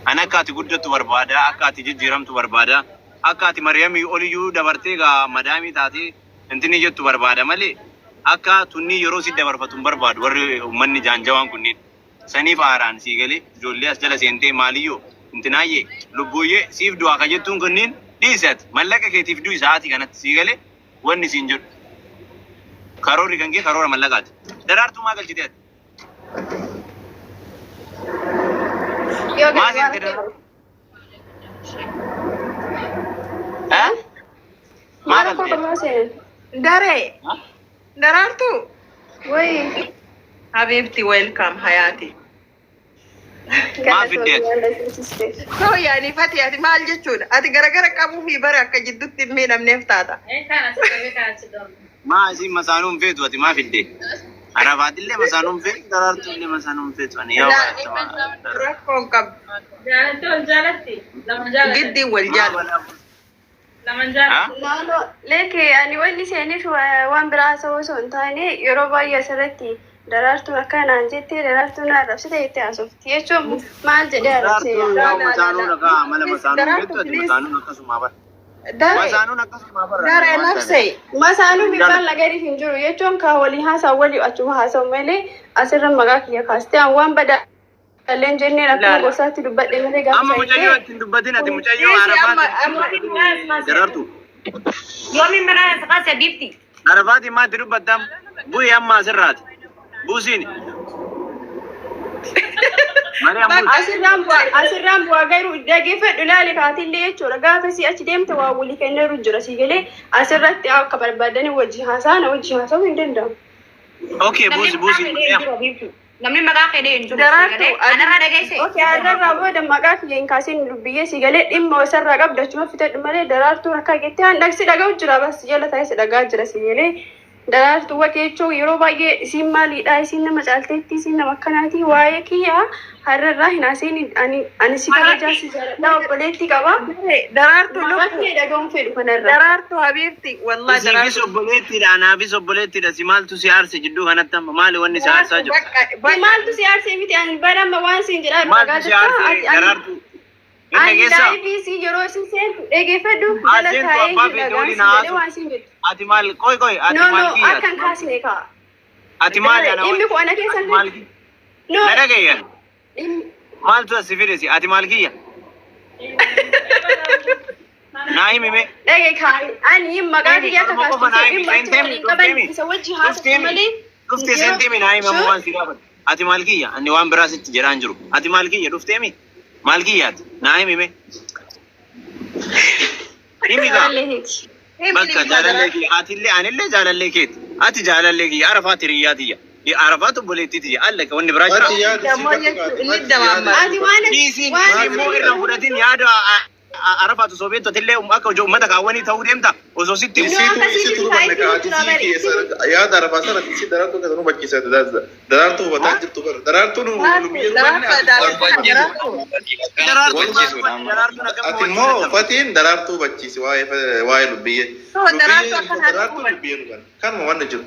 Ani akka ati guddattu barbaada, akka ati jijjiiramtu barbaada, akka ati Mariyamii oliyyuu dabartee gaa madaamii taatee intinii jettu barbaada malee akka tunnii yeroo si dabarfatu hin barbaadu warri uummanni jaanjawaan kunniin. Saniif aaraan sii galee ijoollee as jala seentee maaliyyoo intinaayyee lubbuuyyee siif du'aa ka jettuun kunniin dhiisi ati mallaqa keetiif du'i sa'aatii kanatti sii galee wanni siin jedhu. Karoorri kan kee karoora mallaqaati. Daraartuu maa galchite ati? Yoo Maa gadi waan seente ta'e. daraartuu? Eh? Maa Maal rakkoo galchite? qabaa seenan? Daree daraartuu Wayi Habibti welcome Hayaati. Maa fidde galatoomii ati? waan dhageessisteef. Soo yaani fati ati maal jechuudha? Ati garagara qabuu fi bara akka jidduutti hin miidhamneef taata. Maa isiin masaanuu hin feetu ati maa fidde? Arafaatillee masaanuu hin feetu, daraartuullee masaanuu hin feetu. Ani yaa waa Rakkoo hin qabdu. Jaalatti wal jaalatti. Lama jaalatti. Giddiin wal maa jaalatti. balaa buusu? Lama jaalatti. Haa? Naannoo leeke ani wanni seeniif waan biraa haasa'uu osoo hin taane yeroo baay'ee asirratti daraartuun akka naan jettee daraartuun na arrabsite jettee haasofti jechuun maal jedhee arrabsee Daraartuun yaa. yaa La la la masaanuu la. dhagaa amala Please masaanuun daraartuu beektu ati please. masaanuun akkasuma bara. Daree Masaanuun akkasuma bara daree waan taateef. nafsee. Masaanuu Hin mibbaan jaallattu. lagariif hin jiru jechuun kaa walii haasa'u walii achuma haasa'u malee asirra maqaa kiyya kaastee an waan badaa illee jenneen akkuma La la. gorsaatti dubbadhe malee gaafa Amma mucayyoo isa itti hin dubbatin ati mucayyoo Dhiisi amma Arafaatiin amma dubbatin daraartu. Yoomiin mana kaase biifti. Arafaatiin maatti dubbattam bu'i amma asirraati. Buusiin. Mariyaam bakka buusi. Asirraan bu'aa asirraan bu'aa garuu dhageeffadhu ilaali kaatillee jechuudha gaafa si achi deemte waa walii kenneeru jira si galee asirratti akka barbaadanii wajji haasa'an wajji haasa'uu hin danda'amu. Okay Namni buusi maqaa buusi fedhee hin Mariyaam. jiru biiftu. Namni maqaa fedhee hin jiru si daraartuu galee. ati Anarraa dhageesse. Okay har'arraa booda maqaa kiyya hin kaasin lubbiyyee si galee dhimma isarraa qabdu achuma fitadhu malee daraartuu rakkaa jettee aan dhagsi dhaga'u jira bas jala taa'ee si dhagaa jira si galee daraartuu waqee jechuun yeroo baay'ee isiin maaliidha isiin nama caalteetti isiin nama akkanaati waa'ee kiyya har'arraa hin haaseen ani ani si kabajaa si jaaladha obboleetti qaba. daree daraartuu Maqaa lubbuu kiyya dhaga'uun fedhu kanarra. daraartuu Habibti wallahi Isiifis daraartuu obboleettiidha anaafis obboleettiidha si maaltu si aarse jidduu kanatti amma maali wanni si aarsaa daraartuu jiru? bakka bakka Maaltu si aarsee miti ani bara amma waan siin jedhaa Maaltu dhagaa si jirta aarse ati ani daraartuu? Hin ani dhageessaa? laayivii si yeroo isin seentu dhageeffadhu Haa jala seentu taa'ee abbaa hin feete dhagaan waliin si haa jedhee haasoftu. waan siin jedhu. Ati maal qoy qoy ati No maal no kiyya akka ati hin maal kaasne kaa. ati maali daree ana Dhimmi wajji kun ana keessa ati hin maal kiyya no na dhagayyan dhimmi maaltu as si fide si ati maal kiyya naa himi mee dhage kaa ani maqaa himi kiyya akka kanuma qofa kaastu naa himi dhimma achi seentemi waliin qaban dhufteemi isa wajji haasoftu dhufteemi malee dhufte yeroo seentemi naa himi amma sure waan si gaafadhu ati maal kiyya ani waan biraa sitti jedhaa hin jiru ati maal kiyya dhufteemi maal kiyya ati naa himi mee himi kaa jaalallee keeti. himi bakka himi jaalallee daraartuu. kiyya atillee anillee jaalallee keeti ati jaalallee kiyya arafaati hiriyyaa tiyya arafaatu obboleettii tiyya allaka wanni biraa jira Ati yaada sii Dammoo bakka jechuun kaate. inni Ati yaada damaamma. sii Ati bakka waan Dhiisiin waan dhiisii immoo seentu irra fudhatin yaada arafaatu osoo beektu atillee akka uummata kaawwanii ta'uu deemta osoo sitti no himu. Isiitu akkasii isiitu miti hubanne taayitii ka ati jira sii bari. keessa yaada arafaa sana ati sii daraartuu keessa nu hubachiisa. Daraartuu hubataa jirtu bara. Daraartuu nu lubbiyyee hubanne ati Daraartuu hubachiisu. daraartuu. Daraartuu maal Hubachiisu. hubanne daraartuun akkam Ati hubachuu immoo dadhabde? fatiin daraartuu hubachiisi waa'ee waa'ee lubbiyyee. Soo daraartuu Lubbiyyee akka naatti daraartuu hubatte. lubbiyyee hubanne. Kanuma wanni jiru.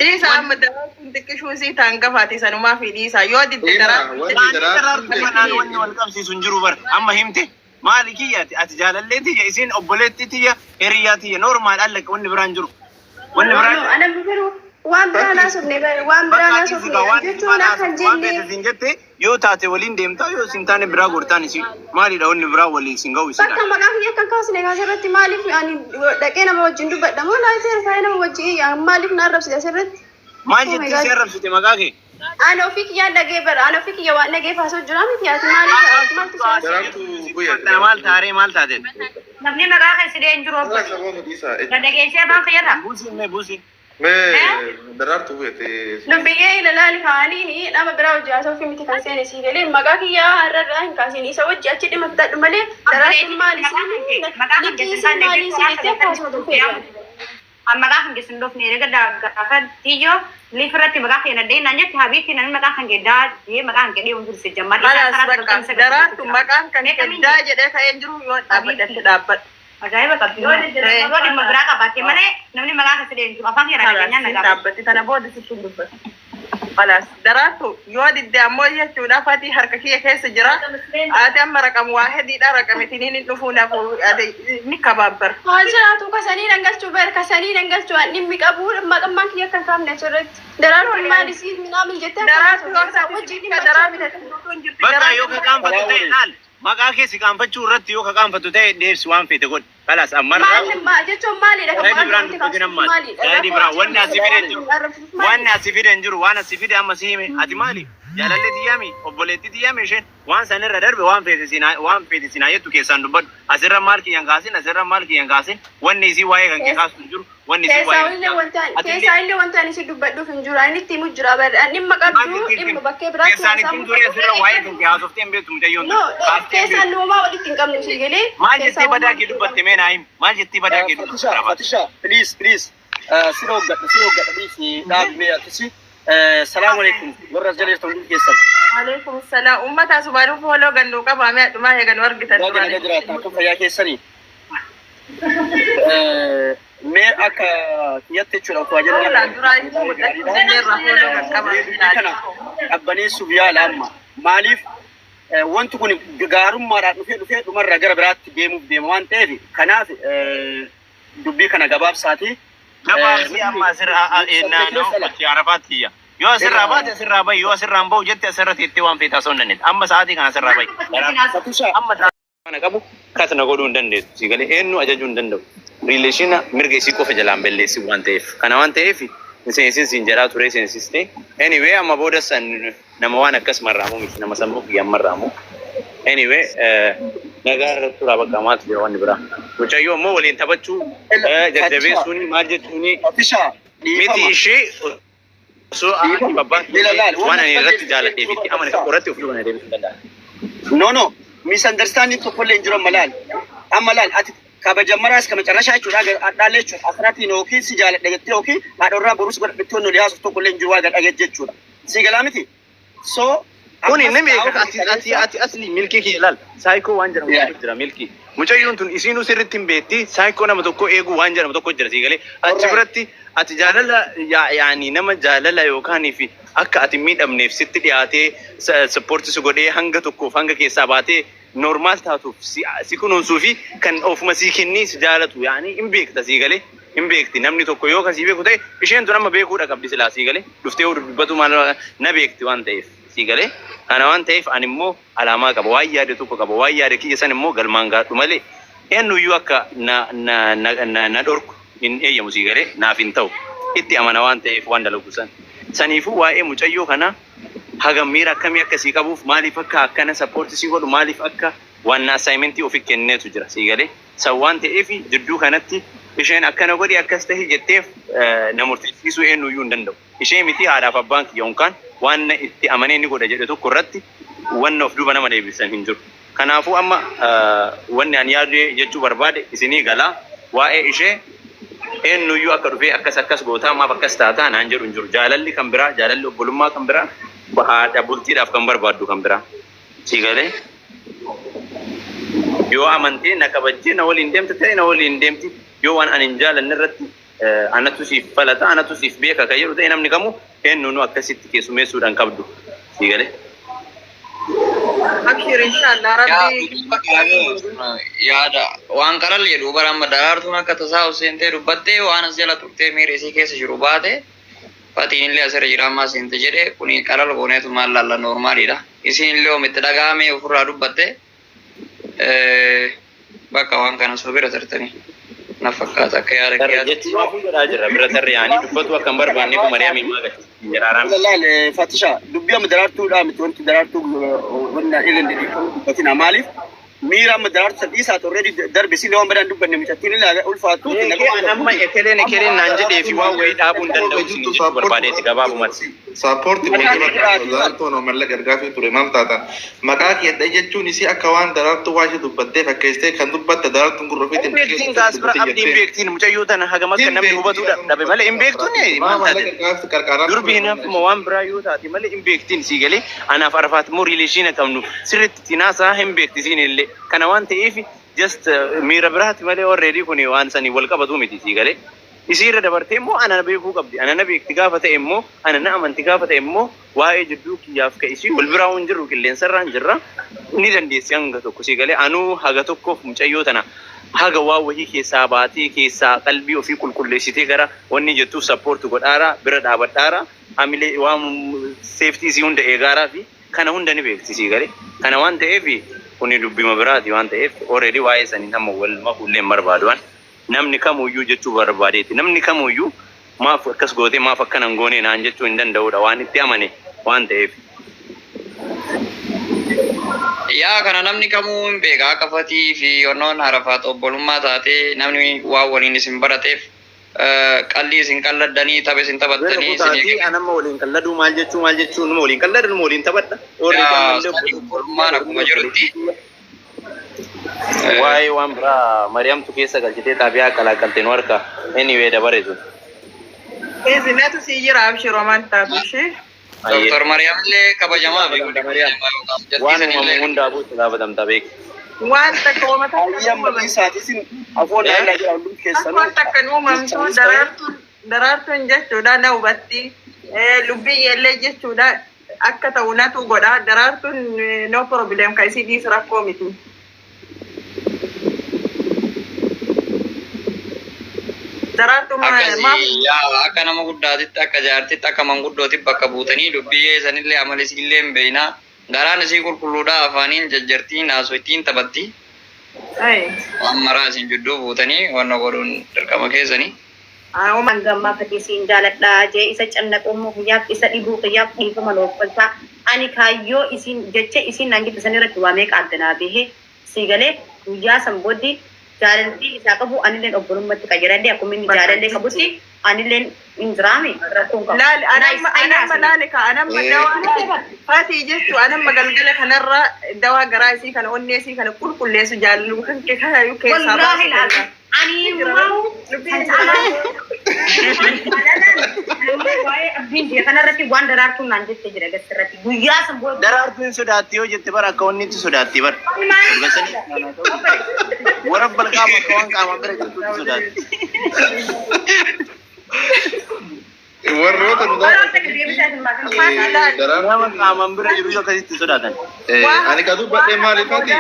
Dhiisa amma daraartuun xiqqishuu isii taan gafaati sanumaa fi dhiisa yoo didde Ina daraartuun wanni Taanii daraartuun daraartuu kanaan beekne wanni wal qabsiisu hin jiru bara amma himte maali kiyya ati ati jaalallee tiyya isiin obboleettii tiyya hiriyyaa tiyya normaal allaka wanni biraan jiru wanni No biraan no jiru. ana garuu waan biraa Fati naasofne bari waan biraa Bakka ati naasofne sigaa waan jechuun waan akka hin haasoftu waan jenne feete siin jette yoo taate waliin deemtaa yoo siin taane biraa gortaan isii maalidha wanni biraa waliin siin ga'u Bakka isiidha. maqaa kiyya akka kaasne asirratti maaliif ani dhaqee nama wajjin dubbadha moo laayifii taa'ee nama wajjin iyya maaliif na arrabsite asirratti? Maal Oh my jettee god. si arrabsite maqaa kee? Ani ofii kiyyaan dhagee bara ani ofii kiyya waan dhagee faasoo jira miti ati maaliif ati maaltu si arrabsite? daraartuu guyyaa Maal taaree maal taateen? Namni maqaa keessa hin jiru Daraartuu obbole. sababu dhiisaa. Dadhageessee afaan fayyada. Buusi mee buusi. Mee daraartuu guyyaa Lubbiyyee ilalaali kaaniini nama biraa hojii haasoo miti kan seene sii galee maqaa kiyyaa har'arraa hin kaasin isa wajji achi dhimma fitadhu malee daraartuun maali siin Maqaa kan liqii keessan siin taane maali siin jettee akka haasoo fedhan. Maqaa kan keessan dhofne erga gaafa tiyyoo liif irratti maqaa kee nadhee naan jette habiibti namni maqaa kan kee daa jee maqaa kan kee dhiyoon turse jammaa Kalaas bakka daraartu maqaan kan keddaa jedhee ka'een jiru yoo dhaabbadhatti dhaabbadhu. Ajaa'iba qabdi. Yoo dhimma biraa qabaatte malee namni maqaa keessa deemu jiru afaan kee Kalaas dhageenyaan siin nagaa. dhaabbatti tana booda sitti hin dubbatu. Khalaas daraartu yoo didde ammoo jechuudha fatii harka kiyya keessa jira. Ati amma raqam waa hediidha raqamitiniin hin dhufuu nafu ati ni kabaabbara. Haa jiraatu kasanii dhangalchuu bar kasanii dhangalchuu an dhimmi qabu maqammaan kiyya akka hin kaafne achirratti. Daraartuun maal isii minaamin jettee Daraartu yoo akka wajjin dhimma daraartu hin jirti. Bakka yoo ka qaanfattu ta'e laal maqaa kee si qaanfachuu irratti yoo ka qaanfattu ta'e deebsi waan feete godhi. Kalaas ammarraa Maal jechuun maalidha kan Saayidii maqaan biraan kee dubbatin kaafsisu ammaati. maalidha? Saayidii Rakkoo biraa wanni achirratti asii fide hin jiru. arrabsiisu Wanni maalidha? asii fide hin jiru. Waan asii fide amma si hime. Ati maali? Jaalallee tiyyaami? Obboleettii tiyyaami isheen? Waan san irra darbe waan feete sinaa waan feete sinaa jettu keessaan dubbadhu. Asirra maal kiyyan kaasin asirra maal kiyyan kaasin wanni isii waa'ee kan kee kaastu hin jiru. Wanni isii Keessaa waa'ee kan illee kee wanta kaastu. Ati illee keessaa illee wanta ani si dubbadhuuf hin jiru. Ani itti himu jira bar ani dhimma maal qabdu jettee dhimma bakkee biraatti keessaan haasaa ittiin ture asirra waa'ee kan kee haasoftee hin beektu mucayyoon No, tun. Kaastee hin keessaan beektu. nuumaa walitti hin qabnu si galee Maal keessaa jettee badaa uumaa kee dubbatte mee naa himi? Maal jettee badaa kee dubbatte Fatisha, Rafaat? Fatisha, please, please. Si hoggadha, si hoggadha, please. Dhaabbii akkasi. Salaamu alaikum. Warra as jala jirtan hundi keessan. Alaikum salaam. Uummata asumaanuu fooloo gannuu qabaame adhumaa eeganuu argitan Baga naga duraanii. jiraatan akka fayyaa keessanii. Mee akka kiyyatti jechuudha akkuma Fuula jennu duraa mul'achuu irraa fooloo kan qaban dubbii kana qabbaneessuuf yaala amma. Maaliif wanti kun gaarummaadhaan dhufee dhufee dhumarra gara biraatti deemuuf deema waan ta'eef kanaaf dubbii kana gabaabsaati. Gabaabsi amma asirraa naannoo fakkii Arafaatti iyya. Yoo asirraa baate asirraa bahi, yoo asirraa hin bahu jette asirra teettee waan feetaa osoo hin dandeettu. Amma sa'aatii kana asirraa bahi. Fatisha Amma sa'aatii kana qabu kas na godhuu hin dandeessu. Si galee eenyu ajajuu hin danda'u. Riileeshina mirga isii qofa jalaan balleessi waan ta'eef. Kana waan ta'eef seensin siin jedhaa ture seensistee. Anyway amma booda san nama waan akkas marraamu miti nama sammuu kiyyaan marraamu. Anyway nagaa irratti turaa bakka maatu jira wanni biraa. Mucayyoo immoo waliin taphachuu jajjabeessuuni maal jechuuni Fatisha miti dhiifama. ishee osoo Dhiifama. abbaan Mila laal waan wanni ani as irratti balleessu jaaladhee fi itti amane Fatisha. tokko irratti of duuba na deebisuu hin danda'an. No, no. Misunderstanding tokkollee hin jiru amma laal. Amma laal ati kabajammaraas ka macarrashaa jechuudha hadhaallee jechuudha. Asirratti yookiin si jaaladha jettee yookiin haadha borus godhadhettee onnoo dhiyaasuuf tokkollee hin jiru waa gad dhageet jechuudha. Si galaa miti? So Kuni ammas nami qaawwa ati ati ati asli milkii kiyya laal saayikoo waan jedhamu Yeah. tokko jira milkii. Mucayyoon tun isiinuu sirriitti hin beekti saayikoo nama tokko eeguu waan jedhamu tokko jira siigalee achi Alright. biratti ati jaalala yaani nama jaalala yookaan fi akka ati miidhamneef sitti dhiyaatee sappoortii si godhee hanga tokkoof hanga keessaa baatee normaal taatuuf si kunuunsuu fi kan ofuma sii kennee si jaalatu yaani hin beekta siigalee hin beekti namni tokko yoo kasii beeku ta'e isheen tun amma beekuudha qabdi silaa siigalee dhuftee dubbatu maal na beekti waan ta'eef siigalee kana waan ta'eef ani immoo alaamaa qaba waan yaade tokko qaba waan yaade kiyya san immoo galmaan gaadhu malee eenyuyyuu akka na na na na na dhorku hin eeyyamu siigalee naaf hin ta'u itti amana waan ta'eef waan dalagu san saniifuu waa'ee mucayyoo kana hagam miira akkamii akkasii qabuuf maaliif akka akkana sappoortii sii godhu maaliif akka waan assaayimentii ofi kenneetu jira siigalee san waan ta'eef jidduu kanatti isheen akkana godhi akkas tahi jetteef na murteessisuu eenyuyyuu hin danda'u. Ishee miti haadhaaf abbaan kiyya yookaan waan itti amanee ni godha jedhe tokko irratti wanna of duuba nama deebisan hin jiru. Kanaafuu amma wanni ani yaadu jechuu barbaade isinii galaa waa'ee ishee eenyuyyuu akka dhufee akkas akkas gootaa maaf akkas taataa naan jedhu hin jiru. Jaalalli kan biraa jaalalli obbolummaa kan biraa haadha bultiidhaaf kan barbaaddu kan biraa. Si galee yoo amantee na kabajjee na waliin deemte ta'e na waliin deemti yoo waan ani hin jaalanne irratti anatu siif falata anatu siif beeka kan jedhu ta'e namni kamuu eenyuun akkasitti keessummeessuudhaan qabdu. Si galee. Abshir inshallah rabbi. Yaada waan qalal jedhu bara amma daraartuun akka tasaa seentee dubbattee waan as jala turtee miira isii keessa jiru baate fatiin illee asirra jira ammaa seente jedhe kuni qalal gooneetu maal laalla noormaaliidha. Isiin illee omitti dhaga'amee ofirraa dubbatte bakka waan kana soo bira tartanii na fakkaata akka yaada Tarree kiyyaatti. jechi maafuu jedhaa jirra bira tarree yaanii dubbatu akka hin barbaanneef Mariyaam himaa gadi. Jedhaaraan. Laal Fatisha dubbii amma daraartuudhaa miti wanti daraartuu wanna irra dubbatina maaliif miira amma daraartuu san dhiisaa already darbe si waan badaan dubbanne mucattiin illee ulfaattu. Amma ekeleen ekeleen naan jedhee fi waan wayii dhaabuu hin danda'u isin jechuu barbaadeeti gabaabumatti. Saappoortii daraartuun mallaqa ergaafii ture maal taatan maqaa keedha jechuun isii akka waan daraartuu waa ishee dubbattee fakkeessitee kan dubbatte daraartuun gurra ofiitiin Beektiin gaas bira abdiin beektiin mucayyoo tana hagam akka namni hubatuu dhabe malee hin beektuun maal taate. Durbi hin hafuma waan biraa yoo taate malee hin beektiin sii galee anaaf arfaat immoo riileeshiina qabnu sirriitti tinaasaa hin beekti siin illee kana waan ta'eef just miira biraati malee already kun waan sanii wal qabatu miti sii galee. Isii irra dabartee immoo ana beekuu qabdi. Ana na beekti gaafa ta'e immoo, ana na amanti gaafa ta'e immoo, waa'ee jidduu kiyyaaf ka isii wal biraa hin jirru, qilleensarraa hin jirra. Ni dandeessi hanga tokko, si galee? Anuu haga tokkoof mucayyoo tana haga waan wahii keessaa baatee, keessaa qalbii ofii qulqulleessitee gara wanni jettuuf support godhaara, bira dhaabadhaara, hamilee waan safety isii hunda eegaaraa fi kana hunda ni beekti, si galee? Kana waan ta'eef kuni dubbima biraati waan ta'eef already waa'ee saniin amma wal makuullee hin barbaadu. Waan namni kamuyyuu jechuu barbaadeeti, namni kamuyyuu maaf akkas gootee, maaf akkana hin goone naan jechuu hin danda'udha, waan itti amane waan ta'eef. Yaa, kana namni kamuu hin beeka. Akka Fatii fi onnoon Harafaat obbolummaa taatee, namni waan waliin isin barateef qallii isin qalladdanii, tapha isin Bira taphattanii isin kutaati anamma waliin qalladuu maal jechuu, maal jechuu, numa waliin qallada, numa waliin taphadha. Already Yaa ammallee sani obbolummaan akkuma jirutti waa'ee waan biraa Mariamtu keessa galchitee xaabiyaa qalaaqqalte nu harka. Anyway, dabare sun. Isinatu si jira, abshir, homaan taatu ishee. Doktor Mariam illee kabajamaa fi Gaafatamta Mariam. jaltii Waan sanillee uumamu hundaafuu itti gaafatamta, beeki. Waan takka wama takka Ayyam uumamtu. bal'isaati isin afoon Eh? naa jira hundumti keessanuu. Rakkoon takka hin uumamtu. Jechaanis ta'e Daraartuun jechuudha na hubatti. Lubbiyyellee jechuudha akka ta'u natu godha. Daraartuun no problem, kan isii dhiisu rakkoo miti. Daraartuun maaf Akkasii yaa, akka nama guddaatitti, akka jaartitti, akka manguddootti bakka buutanii dubbiyyee sanillee amala isiillee hin beeknaa. Garaan isii qulqulluudha, afaaniin jajjartiin haasoittiin taphatti. Waan maraa isin jidduu buutanii wanna godhuun dirqama keessanii. Uuman Hanga fatii siin jaaladha jee isa cannaqummoo kiyyaaf, isa dhibuu kiyyaaf dhiifama looffaltaa. Ani kaayyoo isin jecha isin naan jette san irratti waa meeqa addanaa bahee, si galee? Guyyaa san booddee jaalaltii isaa qabu anilleen obbolummaatti qayyaradhe, akkuma inni jaalallee qabutti anilleen hin jiraame, rakkoon qabu. Laali, anamma anamma laali ka anamma dawaa Fatii jechuu, anamma galgala kanarra dawaa garaa isii kana, onnee isii kana qulqulleessu, jaalaluu kan kee kana keessaa Wallaahi baasuu laazim danda'a. ani immoo kan caalaa jaalalaan waa'ee abdiin jee kanarratti waan Daraartuun naan jette jira gasirratti guyyaa san booda. Daraartuun sodaatti yoo jette bara akka wanni itti sodaatti bara. Warra balqaa bakka waan qaamaan bira jirtutti sodaatti. Warroota nu Nama qaamaan bira jiru akkasitti sodaatan. Ani ka dubbadhee maaliifati?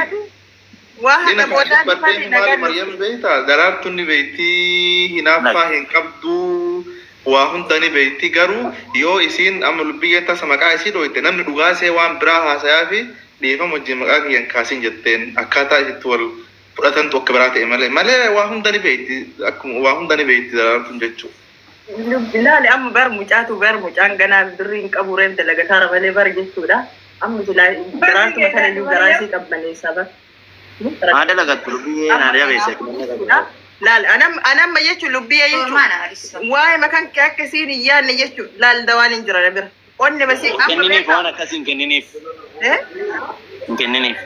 Waa Ina haga ka boodaa dubbadhee fatii maali nagaa. Maryam beektaa? Daraartuun ni beektii, hinaaffaa hin qabdu, waa hunda ni beekti. Garuu yoo isiin amma lubbiyyeen tasa maqaa isii dhooyte, namni dhugaasee waan biraa haasayaa fi dhiifama wajjin maqaa kiyyan kaasin jetteen, akkaataa isitti wal fudhatantu akka biraa ta'e malee waa hunda ni beekti, akkuma waa hunda ni beekti Daraartuun jechuudha. Laali, amma bar mucaatu bar mucaan ganaa birrii hin qabu, reef dalagataara malee bar jechuudha. Amma silaa Daraartuma kana iyyuu garaa isii qabbaneessa bar. Haa dalagattu lubbiyyee, naa jabeesse. Laal, anamma jechuun lubbiyyee jechuun waa'ee makan kee akka isiin hin yaadne jechuun, laal, dawaan hin jira bira. Onni masii amma Kenniniif beekaa. waan akkasii hin kenniniif. Eh? Hin kenniniif.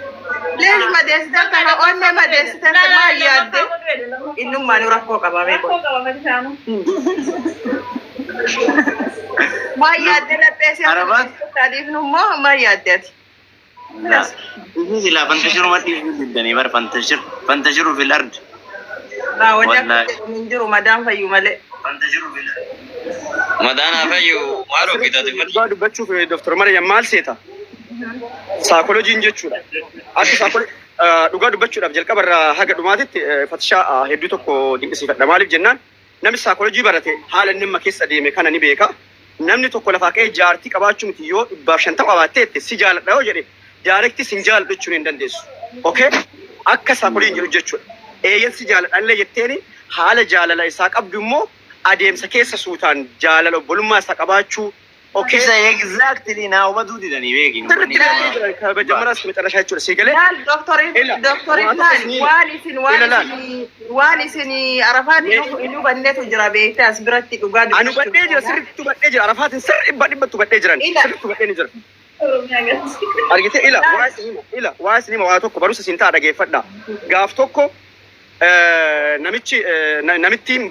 Leesh madeessitan kana, onnee madeessitan maal yaadde, innummaan rakkoo qaba beeku. Rakkoo qaba mati. Maal yaadde, laphee si Arabaat. adiifnu immoo maal yaadde ati? Inni silaa fantashiru madhii diddanii bara fantashiru fantashiru fil ard. Laa, wanni akka Wallaahi. jedhamu hin jiru, madaan fayyu malee. Fantashiru fil ard. Madaan haa fayyu, maal hojjetate Fatii? Dhugaa dubbachuuf, Dr. Maryam, maal seeta? Saakolojiin jechuudha. Akka saakolo dhugaa dubbachuudhaaf jalqaba irraa haga dhumaatitti fatishaa hedduu tokko dinqisiifadha. Maaliif jennaan, namni saakolojii barate haala inni amma keessa deeme kana ni beeka. Namni tokko lafaa ka'ee jaartii qabaachuu miti, yoo 150 qabaatteette si jaaladha yoo jedhe, direct sin jaaladhu jechuun hin dandeessu. Okay? Akka saakolojiin jedhu jechuudha. Eeyyan, si jaaladha illee jetteeni, haala jaalala isaa qabdu immoo adeemsa keessa suutaan jaalala obbolummaa isaa qabaachuu. Okay? Isa exactly naa hubatuu didanii beekin. Sirriitti beekee jira kabajamaraas መጨረሻ jechuudha. Si galee? Laal, doktoriif Ila, doktoriif waan tokko laal isinii waan isin waan ila laal. isin waan isin Arafaan hin hubannetu jira, beekte, as biratti dhugaa Ani hubadhee jira, sirriitti hubadhee jira. Arafaatiin sirri 100% hubadhee jiran. Ila. Sirriitti hubadhee ni jira. Argitee, ila waa isin hima, ila waa isin hima, waa tokko barumsa isin ta'a, dhageeffadha. Gaaf tokko namichi namittiin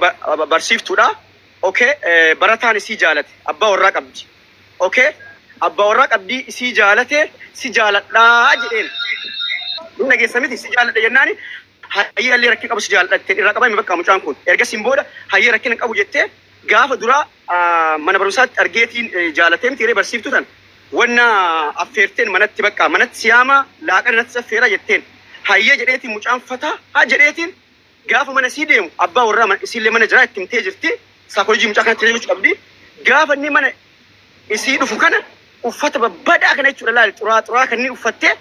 barsiiftuudha. Okay, barataan isii jaalate, abbaa warraa qabdi. Okay, abbaa warraa qabdii, isii jaalate, si jaaladhaa jedheen. Hin dhageessa miti? Si jaaladha jennaani Hayyee illee rakkina qabu si jaalladha irraa qabame bakka mucaan kun. Ergasiin booda hayyee rakkina qabu jettee gaafa duraa mana barumsaatti argeetiin jaalatee miti yeroo barsiiftu tan wanna affeerteen manatti bakka manatti siyaama laaqana natti affeera jetteen. Hayyee jedheetiin mucaan fataa haa jedheetiin gaafa mana sii deemu abbaa warraa isiillee mana jiraa itti himtee jirti. Saayikooloojii mucaa kanatti deemuu qabdi. Gaafa inni mana isii dhufu kana uffata babbadaa kana jechuudha laali xuraa xuraa kan inni uffattee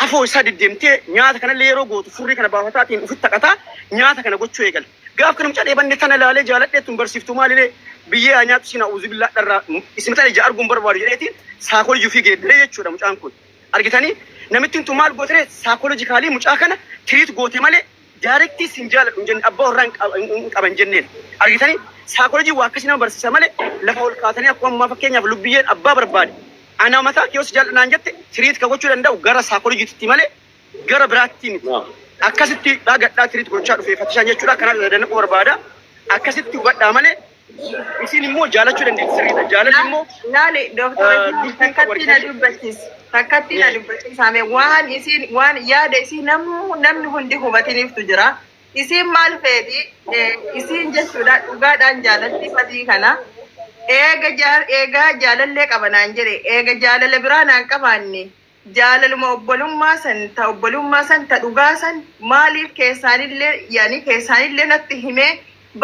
afoo isaa deddeemtee nyaata kanallee yeroo gootu furrii kana baafataatiin ufitti taqataa nyaata kana gochuu eegale. Gaaf kana mucaa dheebanne tana laalee jaaladhee tun barsiiftuu maalilee biyyee haa nyaatu siin a'uuzu billaa dharraa isin mataa ija arguun barbaadu jedheetiin saakoolojii ofii geeddaree jechuudha mucaan kun. Argitanii namittiin tun maal gootere psychologically mucaa kana treat goote malee direct sin jaaladhu hin jenne abbaa warraa hin qaban jenneen. Argitanii saakoolojii waa akkasii nama barsiisa malee lafa ol kaatanii akkuma ammaa fakkeenyaaf lubbiyyeen abbaa barbaade. Ana mataa kee yoo jaalladhu naan jette treat ka gochuu danda'u gara saakolojiitti malee gara biraatti miti. Akkasitti dhagadhaa treat gochaa dhufee fatishaan jechuudha. Kanaaf danda'u barbaada. Akkasitti hubadhaa malee isin immoo jaalachuu dandeessi sirriidha. Jaalalli immoo Laali dooktora takkatti na dubbachiis. Takkatti na dubbachiisame waan isin waan yaada isii namni hundi hubatiniiftu jira. Isiin maal feeti isiin jechuudha dhugaadhaan jaalatti fatii kana. Eega eegaa jaalallee qaba naan jedhe eega jaalala biraa naan qabaanne jaalaluma obbolummaa san ta obbolummaa san ta dhugaa san maaliif keessaanillee yaani keessaanillee natti himee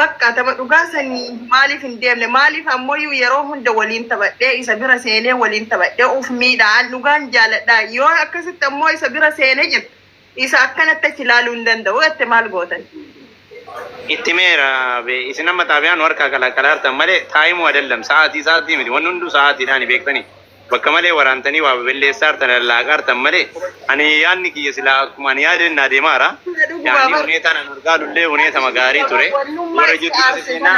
bakka tama dhugaa san maaliif hin deemne maaliif ammoo yeroo hunda waliin taphadhee isa bira seenee waliin taphadhee uf miidhaan dhugaan jaaladha yoo akkasitti ammoo isa bira seenee jirtu isa akkanatti achi ilaaluu hin danda'u jette maal gootan. Itti meera isin amma xaabiyaan harkaa kalaqalaartan malee taayimuu አይደለም sa'aatii sa'aatii miti wanni hunduu sa'aatiidhaan beektanii bakka malee waraantanii waa baballeessaartan lallaaqaartan malee ani yaadni kiyya silaa akkuma ani yaadeen naa deemaara. Yaadni huneetaan an argaalullee huneetama gaarii ture. Warra jidduun seenaa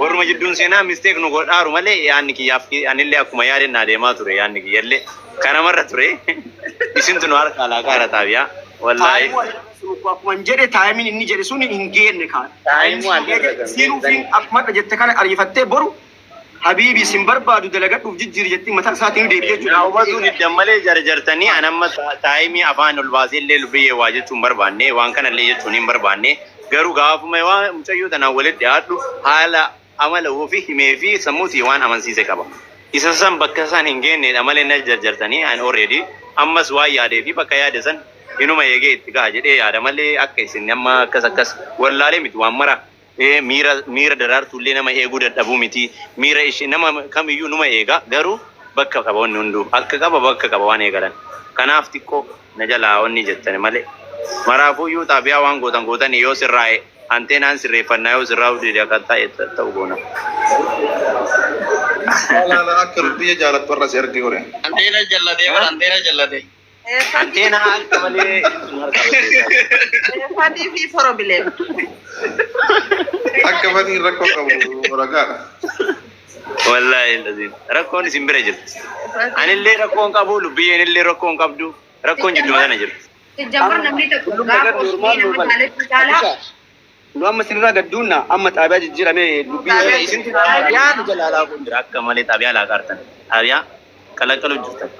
warruma jidduun seenaa mistake nu godhaaru malee yaadni kiyyaaf anillee akkuma yaadeen naa deemaa ture yaadni kiyyallee kanamarra ture. Isintu nu harkaa laaqaara xaabiyaa. Wallaahi. Akkuma jedhe taayimiin inni jedhe sun hin geenne kaan. Siin ufiin akkuma jette kana ariifattee boru habiibi sin barbaadu dalagadhuuf jijjiiri jettee mataa isaatiin deebi'ee jechuudha. Na hubatu diddan malee jarjartanii an amma taayimii afaan ol baasee illee lubbiyyee waa jechuun barbaanne waan kanallee jechuun hin barbaanne garuu gaafuma waan mucayyoo tanaan walitti dhiyaadhu haala amala ofii himee fi sammuutii waan amansiise qaba. Isa san bakka isaan hin geennedha malee na jarjartanii an already ammas waan yaadee fi bakka yaade san inuma eegee itti gaha jedhee yaada malee akka isin amma akkas akkas wallaalee miti waan mara miira miira daraartuullee nama eeguu dadhabuu miti miira ishee nama kamiyyuu numa eega garuu bakka qaba wanni hunduu akka qaba bakka qaba waan eegalan kanaaf xiqqoo na jalaa wanni jettani malee maraafuyyuu xaabiyaa waan gootan gootanii yoo sirraa'e anteenaan sirreeffannaa yoo sirraa'u dide akka ta'e ta'u goona. Laala akka biyya jaalattu warra si erge godhe. Anteena jallatee bara anteena jallatee. Anteenaa akka malee Fatii fi problem. Akka fatiin rakkoo qabu ragaadha. Wallaahi laziim rakkoon isin bira jirti. Anillee rakkoon qabu lubbiyyeen illee rakkoon qabdu rakkoon jidduma sana jirti. Jambar namni tokko gaafa osoo nama jaalachuu caalaa Nu amma isinirraa gadduunna amma xaabiyaa jijjiiramee dubbii Isintu xaabiyaa nu jalaa laaquun jira akka malee xaabiyaa laaqaartan xaabiyaa kalaqalu jirtan.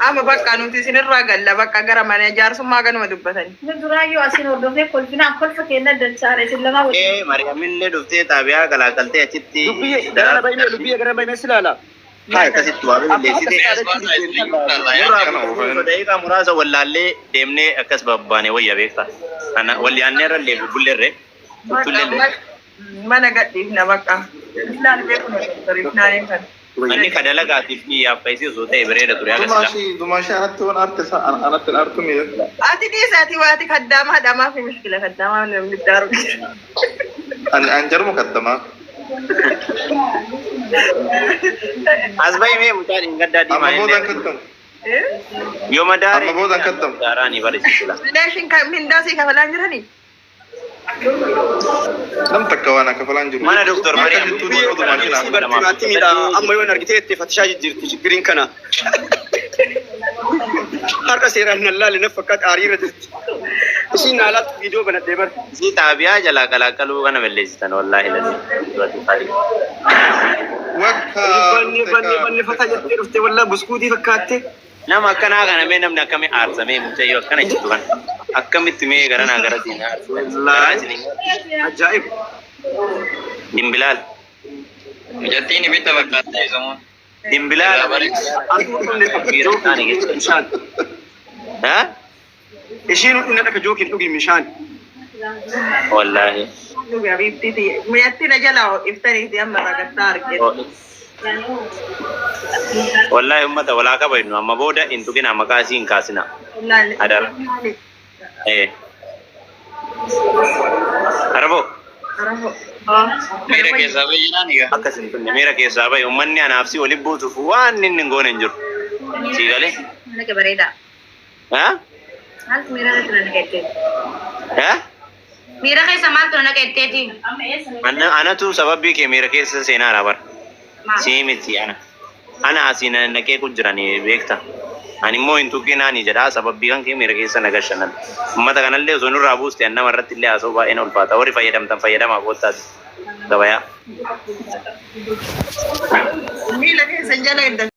Amma bakka nuti isinirraa galla bakka gara mana jaarsummaa ganuma dubbatani. Nu duraayyuu asin hordofee kolfinaan kolfa kenna dachaadha isin lamaa wajjin. Ee Mariyamillee dhuftee xaabiyaa kalaqaltee achitti Lubbiyyee gara baay'ee lubbiyyee gara baay'ee si ilaala. Akkasitti waa balleessitee daqiiqaa muraasa wallaallee deemnee akkas babbaane wayya beektaa. Kana walyaannee irra illee bubbulleerree tuttullee. Mana gadhiifna bakka. Islaan beeku doktoriif kan. Manni ka dalagaatiif dhiyyaaf fayyisii osoo ta'e bareeda ture haga silaa. Dumaashii dumaashii anatti waan arte anatti hin artu miidha. Ati dhiisaati waati kaddaamaa dhamaa fi mishkila kaddaamaa namni daaru. Ani an jarmu kaddamaa. As bahi mee mucaan hin gaddaa Amma diimaa boodaan illee. kaddamu. Yoo madaare. Amma boodaan kaddamu. Daaraanii barisiisula. Leeshin kan mindaa sii kafalaan jiranii? Nam takka waan akka falan jiru. Mana Doktor Akka Mariyaam. jettuu tokko dumaashii Si naaf. bartimaatti miidha amma yoo hin argitee itti fatishaa jijjiirti chigiriin kana. Har'a seeraan nan laalle na fakkaata aariirra jirti. Isiin naa laattu viidiyoo banadhee bara. Isii xaabiyaa jalaa kalaqaluu kana balleessitan wallaahi lazim. Wakka. Banne banne banne fataa jettee dhuftee wallaa buskuutii fakkaatte. Nama akkanaa kana mee namni akkamii aarsamee mucayyoo akkana jettu kana akkamitti mee garanaa gara siin aarsu? Garaa isin hin Ajaa'ib. Dimbilaal. Mucattiin ibidda fakkaata samuun. Dimbilaal. Irraa bareeda. Asuma dhumne akka jookiin bishaan. Ha? Ishiin dhumne akka jookiin dhugi bishaan. Wallaahi. Dhugi habiibtiiti. Mucattiin na jalaa iftaniiti amma ragattaa argite. Wallaahi ummata walaa kabajnu amma booda hin tuqina maqaa isii hin kaasina. Adara. Eh. Araboo. Miira keessaa bayyinaan egaa. Akkas hin tunne miira keessaa bahi uummanni anaaf si waliin buutuuf waan inni hin goone hin jiru. Sii galee? Mana kee bareedaa. Ha? Maaltu miira irratti na naqettee? Ha? Miira keessa maaltu na naqetteeti? Anatu sababii kee miira keessa seenaara bara. Maal? Sii miti ana. Ana asii na naqee kun jiranii beekta. Ani immoo hin tuqinaani jedhaa sababii kan kee miira keessa na gashanan. Uummata kanallee osoo nurraa buuste an nama irratti illee haasa'u baay'een ulfaata. Warri fayyadamtan fayyadamaa koottaati. Gabayaa. Miila keessa jala hin